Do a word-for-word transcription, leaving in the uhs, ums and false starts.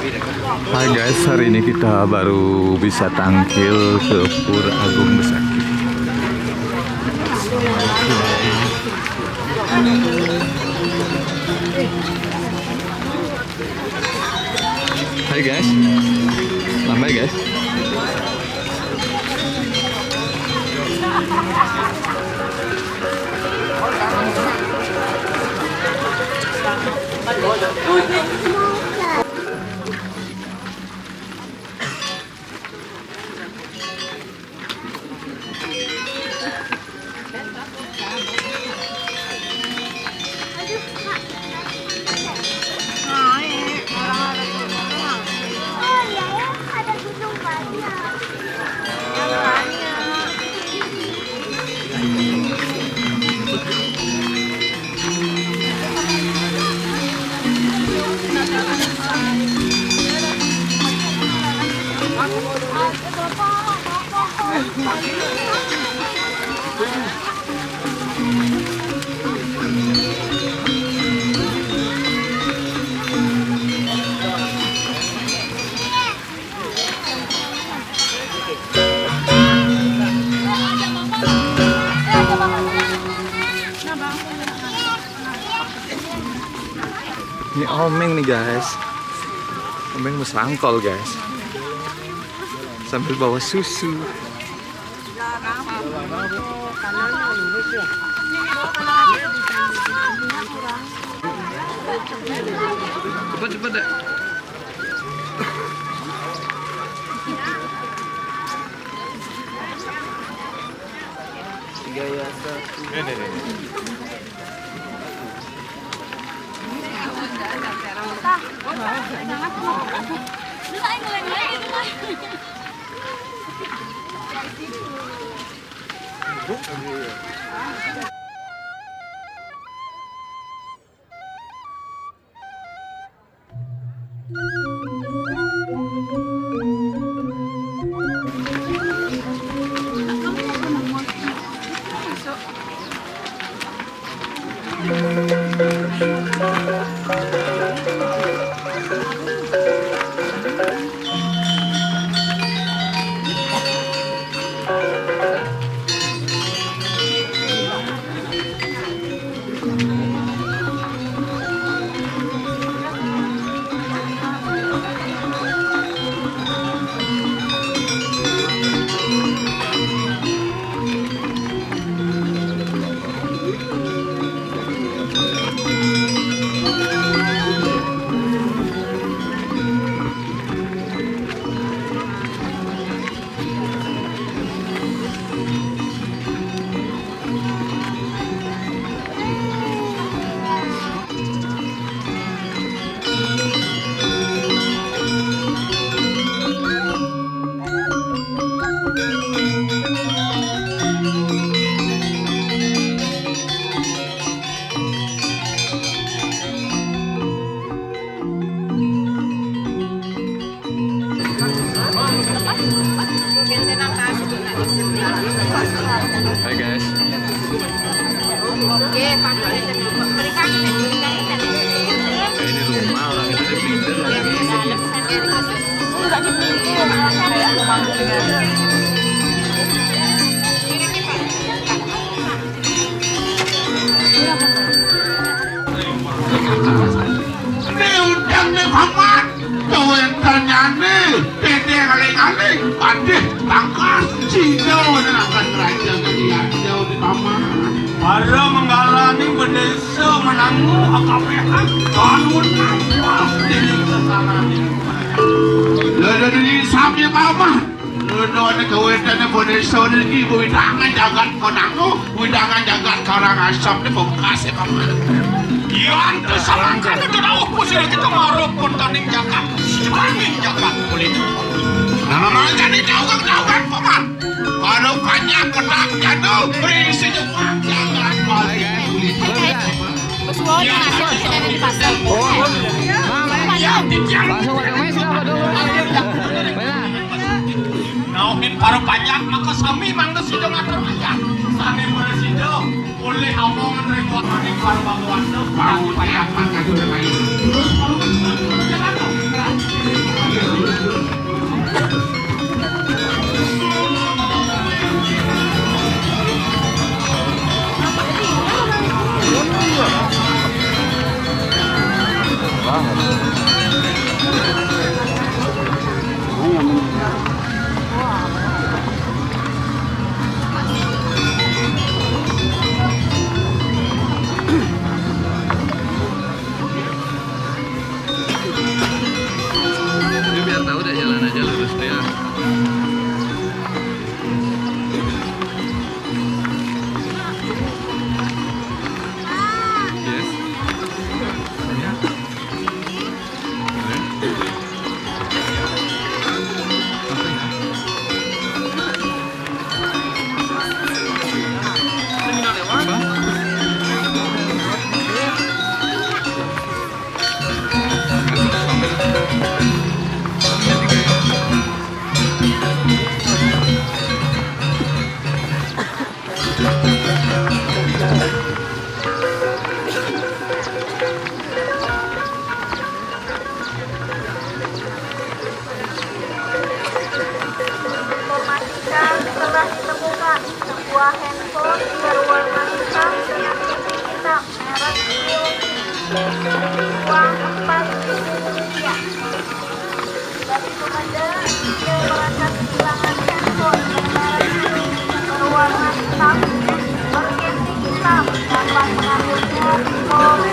Hai guys, hari ini kita baru bisa tangkil ke Pura Agung Besakih. Hai guys, lambai guys. Ini Omeng nih guys. Omeng mau sangkol guys. Sambil bawa susu. Cepat, cepat, Dek. Tiga ya, satu. Nih, nih, nih, nih. Hai guys. Ini rumah orang itu di pinggir lagi. Ini udang nih, Paman. Cowok yang ternyane, tete kali-kali, padeh, tangkas, Cina, mana akan raja kalian, jauh di Paman. Para menggalani bendesa menanggu akapehan, bangun nafas, dinding sesana nih. Lha dadi isap ya, Paman. Ngenone kawedane Bonesa niki widangan jagat Konango, widangan jagat Karangasem niki pamungkase, Paman. Yan kesalahkan itu dawuh kusira kita marep kontaning jagat. Sebaning jagat kulit. Nama mancane jauh-jauhan, Paman. Kalau banyak petak jatuh, berisi jauhan jagat kulit. Pesuwon yang ada di pasar. Oh, Mama, ya. Langsung pakai masker apa dulu? Nauhin para panjak maka sami mangda sida ngatur panjak. Sami para sida oleh amongan ring wataning para bangwasa. Mau panjak mangkadu ring ayu. Terus para panjak jalan. Informasikan telah ditemukan sebuah handphone berwarna hitam dengan hitam merek Realme, uang empat ribu rupiah. Bagi Komandan, dia merasa kehilangan handphone bermerek Realme berwarna hitam, berkasing hitam, dapat mengambilnya oleh